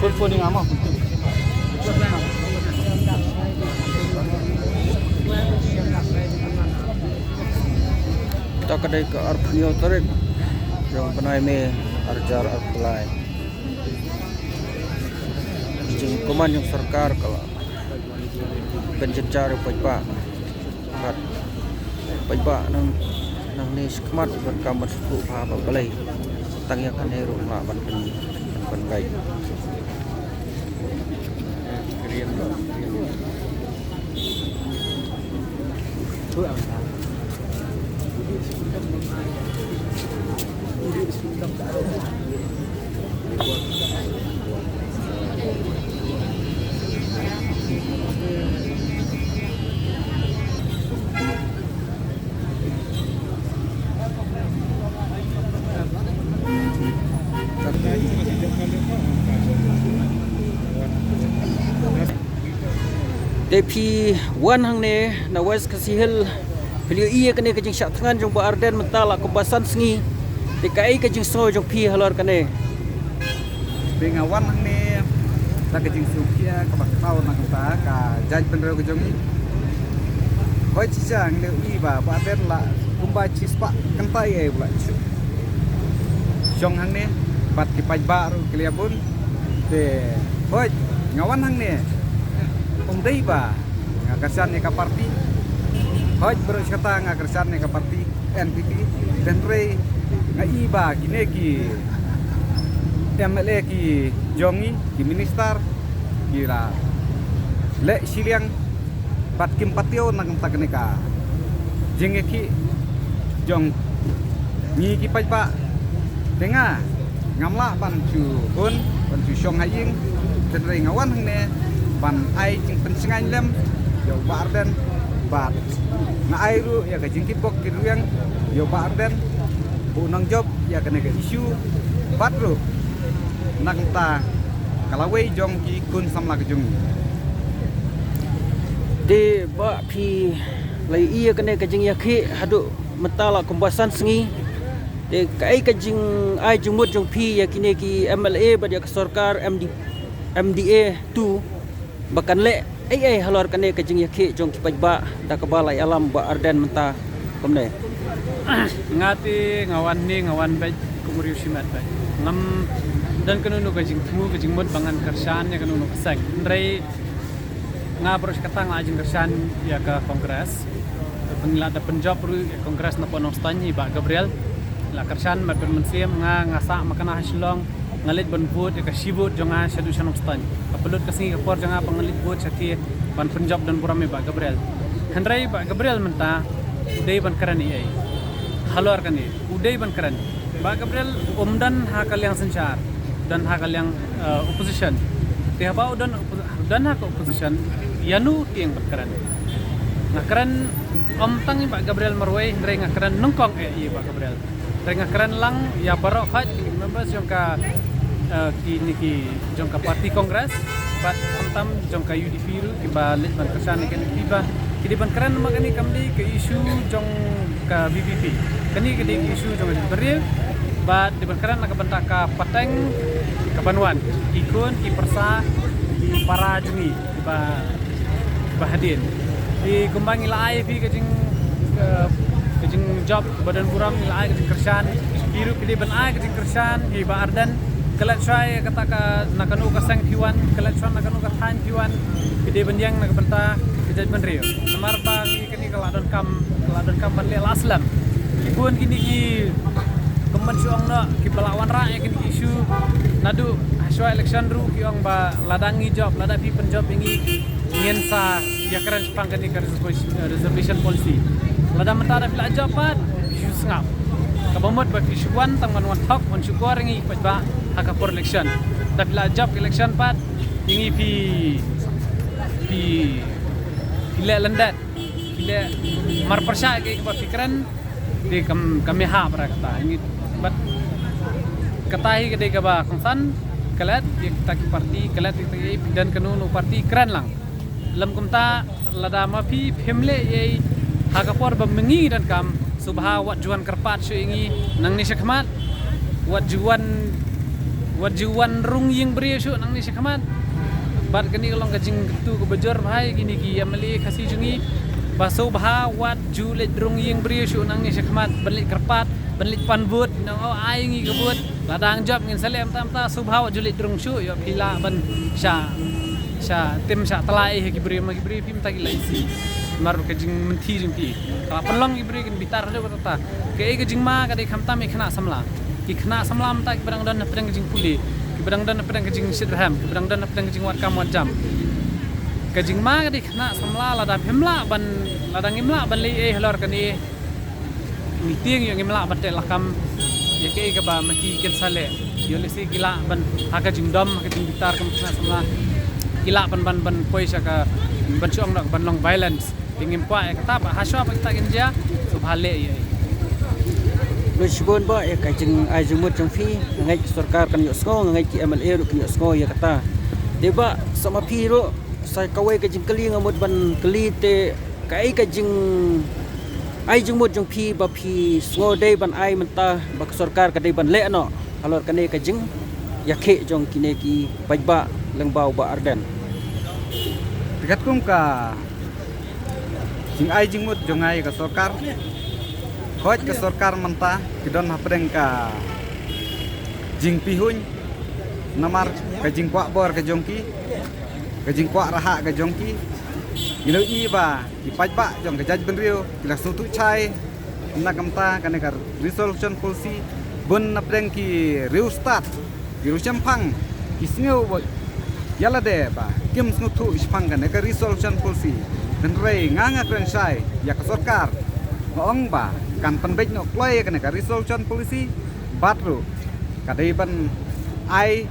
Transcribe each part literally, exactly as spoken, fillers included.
Full phone nga mo. Ta ka dei ka arphew hynñiew tarik jong u bnai May arhajar arphew lai. Jingkuman jong sorkar ka la pynjynjar ïa u paidbah. Bad paidbah nang, nangne shakhmat u donkam ban sngewthuh bha ba balei tang ïa kane ruh ym lah ban pyn, ban pynbeit. Te phi wan hangne na West Khasi Hills, phi la ïohi ïa kane ka jingshah thngan jong Bah Ardent mynta la kumba san sngi. Te kaei ka jingsngew jong phi halor kane? Te nga wan hangne da ka jingsngewkhia kaba khraw na ka bynta ka jaitbynriew ka jong ngi. Hooid shisha ngi la ïohi ba Bah Ardent la kumba shispah kynta ïa u la shu shong hangne bad ki paidbah ruh ki la ïa bun. Te hooid nga wan hangne ym dei ba nga kyrshan ïa ka party. Hooid baroh shi katta nga kyrshan ïa ka party N P P. Hynrei nga i ba kine ki M L A ki jong ngi, ki minister ki la leh shiliang bad kim pat ïoh na ka bynta kane ka jingïakhih jong ngi ki paidbah. Te nga ngam lah ban shu hun, ban shu shong ha ïing. Hynrei nga wan hangne ban ai jingpynshngaiñ lem ïa u Bah Ardent bad nga ai ruh ïa ka jingkitbok kitrwiang ïa u Bah Ardent ba u nang jop ïa kane ka issue bad ruh na ka bynta ka lawei jong ki khun samla ka jong ngi. Te Bah, phi la ïohi ïa kane ka jingïakhih haduh mynta la kumba san sngi. Te kaei ka jingai jingmut jong phi ïa kine ki M L A bad ïa ka sorkar M D, M D A two ba kan leh ei ei halor kane ka jingïakhih jong ki paidbah da kaba la ïalam Bah Ardent mynta kumne? Nga te nga wan ne nga wan beit kum u riew shimet beit. Ngam don kano kano ka jingthmu ka jingmut ba ngan kyrshan ïa kano kano ka seng. Hynrei nga baroh shi katta nga ai jingkyrshan ïa ka Congress. Ba ngi la da pynjop ruh ïa ka Congress na Nongstoiñ, i Bah Gabriel. La kyrshan, ma pynmynsiem nga, nga sah makna ha Shillong, nga leit ban vote ïa ka shi vote jong nga shaduh sha Nongstoiñ. Ka pynlut ka sngi ka por jong nga ba nga leit vote sha ki ban pynjop don burom ïa Bah Gabriel. Hynrei Bah Gabriel mynta u dei ban kren ei ei halor kane, u dei ban kren. Bah Gabriel um don ha ka liang synshar, don ha ka liang, eh, opposition. Te haba u don oppo-, don ha ka opposition, ïano u tieng ban kren? Nga kren ym tang ïa Bah Gabriel marwei, hynrei nga kren nyngkong eh ïa Bah Gabriel. Hynrei nga kren lang ïa baroh khoit ki members jong ka, eh, kine ki jong ka party Congress, bad khamtam jong ka U D P ruh, kiba leit ban kyrshan ïa kane, kiba ki dei ban kren namar kane kam dei ka issue jong ka V P P. Kane ka dei ka issue jong ka jaitbynriew, bad dei ban kren na ka bynta ka pateng kaban wan, ki khun ki pyrsa ki para jong ngi kiba, kiba hadien. Te kumba ngi la ai ïa phi ka jing, ka, ka jingjop ba don burom, ngi la ai ka jingkyrshan. Phi ruh phi dei ban ai ka jingkyrshan ïa Bah Ardent. Klet shuwa ïa kata ka, na kano ka seng phi wan, klet shuwa na kano ka thaiñ phi wan, phi dei ban ïeng na ka bynta ka jaitbynriew. Namar ba ngi kane ka la donkam, ka la donkam ban leh la slem. Ki bun kine ki, kumban shu ong noh, kiba la wanrah ïa kine ki issue naduh ha shuwa election ruh ki ong ba lada ngi jop, lada phi pynjop ïa ngi, ngin sa ïakren shaphang kane ka reservation, eh, reservation policy. Lada mynta da phi la jop pat, phi shu sngap. Kaba mut ba phi shu wan tang ban wan thok, wan shukor ïa ngi paidbah ha ka por election. Da phi la jop election pat, ïa ngi phi, phi, phi leh lyndet, phi leh marpyrshah ïa kiba phi kren. Te kam, kam ïahap ra kata. Ngi, bad Kata hi ka dei kaba kongsan, klet ïa kita ki parti, klet ïa kita ki, phi don kano kano parti, kren lang. Lym kumta, lada ma phi phim leh ei ei ha ka por ba ma ngi donkam, sngewbha wat ju wan kyrpad shuh ïa ngi nangne shakhmat. Wat ju wan, wat ju wan rung ïing briew shuh nangne shakhmat. Bad kane ka long ka jingkyntu kaba jur bha ïa kine ki M L A Khasi jong ngi, ba sngewbha wat ju leit rung ïing briew shuh nangne shakhmat, ban leit kyrpad, ban leit pan vote, nang, oh, ai ngi ka vote. Lada ngan jop ngin sa leh mynta mynta, sngewbha wat ju leit rung shuh, ïoh phi lah ban shah, shah tim shah tlai ha ki briew, ma ki briew phi mynta ki la isih. Namar ka jingmynthi jong phi. Ka la pynlong ki briew kin bitar haduh katta. Kaei ka jingma ka dei khamtam ïa ki khynnah samla. Ki khynnah samla mynta kiba dang don hapdeng ka jingpule, kiba dang don hapdeng ka jingshit rhem, kiba dang don hapdeng ka jingwad kam wad jam. Ka jingma ka dei khynnah samla, lada phim lah ban, lada ngim lah ban leh ei ei halor kane, ngi tieng ïoh ngim lah ban teh lakam ïa kaei kaba ma ki kin sa leh. Ïoh lehse ki lah ban ha ka jingdom, ha ka jingbitar kum khynnah samla, ki lah ban, ban, ban poi sha ka, ban shu ong noh ban long violence. Te ngim kwah ïa kata, ba hashwa ba kita kin jia, sngewbha leh ïa ei ei. Khublei shibun bah ïa ka jingai jingmut jong phi. Nga ngeit ka sorkar kan ïohsngew, nga ngeit ki M L A ruh kin ïohsngew ïa kata. Te bah, sa ma phi ruh, sa kawei ka jingkylli nga mut ban kylli te, kaei ka jingai jingmut jong phi ba phi sngew dei ban ai mynta, ba ka sorkar ka dei ban leh noh halor kane ka jingïakhih jong kine ki paidbah lyngba u Bah Ardent? Te katkum ka jingai jingmut jong nga ïa ka sorkar, hooid ka sorkar mynta ki don hapdeng ka jingpihuiñ, namar ka jingkwah bor ka jong ki, ka jingkwah rahah ka jong ki. Ngi la ïohi ba ki paidbah jong ka jaitbynriew ki la sngewthuh shai na ka bynta kane ka resolution policy. Bun na pdeng ki riewstad, ki riewshemphang, ki sngew ba ïa lade ba kim sngewthuh shaphang kane ka resolution policy. Hynrei nga, nga kren shai ïa ka sorkar, nga ong ba kan pynbeit noh kloi ïa kane ka resolution policy, bad ruh ka dei ban ai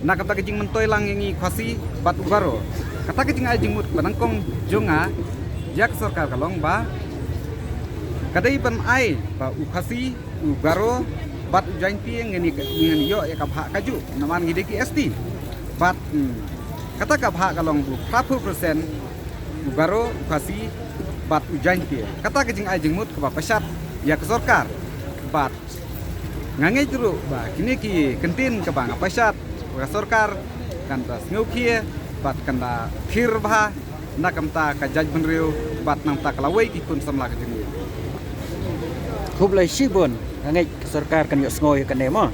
na kata ka jingmyntoi lang ïa ngi Khasi bad u Garo. Kata ka jingai jingmut ba nyngkong jong nga ïa ka sorkar ka long ba ka dei ban ai ba u Khasi, u Garo bad u Jaiñtia ngan ï-, ngan ïoh ïa ka bhah kajuh namar ngi dei ki S T. Bad, hmm, kata ka bhah ka long ba phra phew percent u Garo, u Khasi bad u Jaiñtia. Kata ka jingai jingmut kaba pynshad ïa ka sorkar. Bad nga ngeit ruh ba kine ki kyntien kaba nga pynshad, ka sorkar kan da sngewkhia bad kan da thir bha na ka bynta ka jaitbynriew bad na ka bynta ka lawei ki khun samla ka jong ngi. Khublei shibun, nga ngeit ka sorkar kan ïohsngew ïa kane mo.